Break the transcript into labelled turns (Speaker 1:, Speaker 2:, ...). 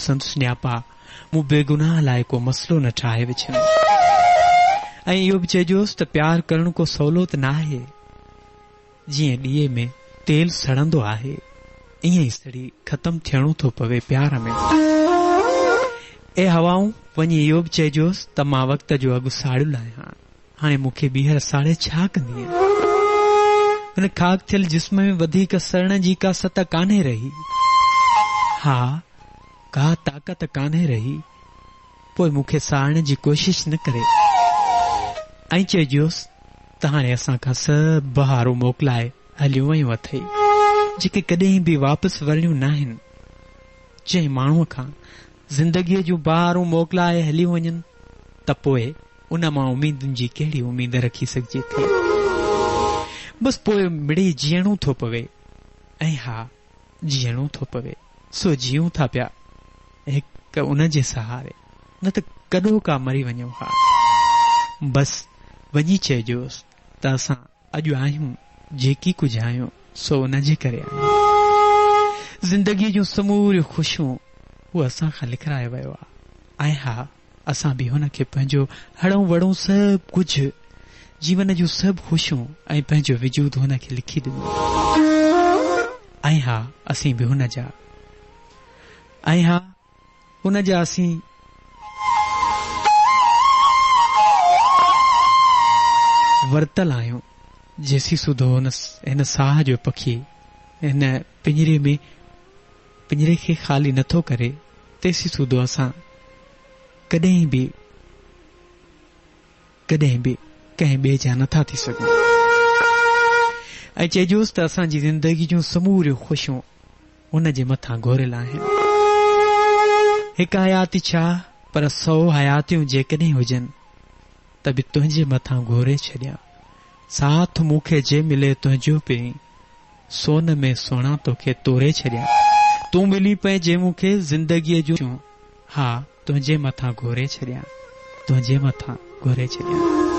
Speaker 1: سندس نياپا مون بيگناهه لاء ڪو مسئلو نه ٺاهي وجهن. ۽ اهو به چئجوس ته پيار ڪرڻ ڪو سولو ته ناهي. جيئن ڏيئي ۾ تيل سڙندو آهي، ائين ئي سڙي ختم ٿيڻو ٿو پوي پيار ۾. اي هوائون! وڃي اهو به چئجوس ته مان وقت جو اڳ ساڙيل آهيان. هاڻي مون کي ٻيهر ساڙي ڇا ڪندينء؟ هن خاڪ ٿيل جسم ۾ وڌيڪ سڙڻ جي ڪا ست ڪانهي رهي. ها، ڪا طاقت ڪانهي رهي. پوء مون کي ساڙڻ جي ڪوشش نه ڪري. ائين چئجوس ته هاڻي اسان کان سڀ بهارون موڪلائي هليون ويون اٿئي، جيڪي ڪڏهن به واپس ورڻيون ناهن. جنهن ماڻهوء کان زندگيء جون بهارون موڪلائي هليون وڃن ته پوء ان مان اميدن جي ڪهڙي اميد رکي سگهجي ٿي؟ بس پوء مڙئي جيئڻو ٿو پوي ۽ ها جيئڻو ٿو پوي، سو جيئون ٿا پيا هڪ ان جي سهاري، نه ته ڪڏهوڪا مري وڃون ها. بس وڃي چئجوس ته اسان اڄ آهيون جيڪي ڪجهه آهيون سو ان جي ڪري آهيون. زندگيء جون سموريون خوشيون هو اسان کان لکرائي ويو آ ۽ ها اسان به هن کي پنهنجو هڙئون وڙئون سڀ ڪجهه، جيون جون سڀ خوشيون ۽ پنهنجو وجود هن کي لکي ڏنو ۽ ها اسين به هن جا ۽ ها ان جا اسين ورتل آهيون، جيسين سوڌو هن ساهه جو پکي هن پڃري ۾ پڃري کي خالي نه ٿو ڪري، تيسين سوڌو اسان ڪڏهن به ڪڏهن به ڪنهن ٻئي جا نه ٿا ٿي سگهون. ۽ چئجوس ته اسان جي زندگي جون سموريون خوشيون ان جي مٿان گهوريل آهن. هڪ حياتي ڇا پر سئو حياتيون جيڪڏهن هجن ته به تنهنجي مٿان گهوري ڇڏيان. ساٿ مون کي جي ملي تنهنجو پرين، سون ۾ سهڻا توکي توري ڇڏيان. تون ملي پئين جي مون کي زندگيء جون، ها تنهنجي مٿان گهوري ڇڏيان، تنهنجي مٿان گهوري ڇڏيان.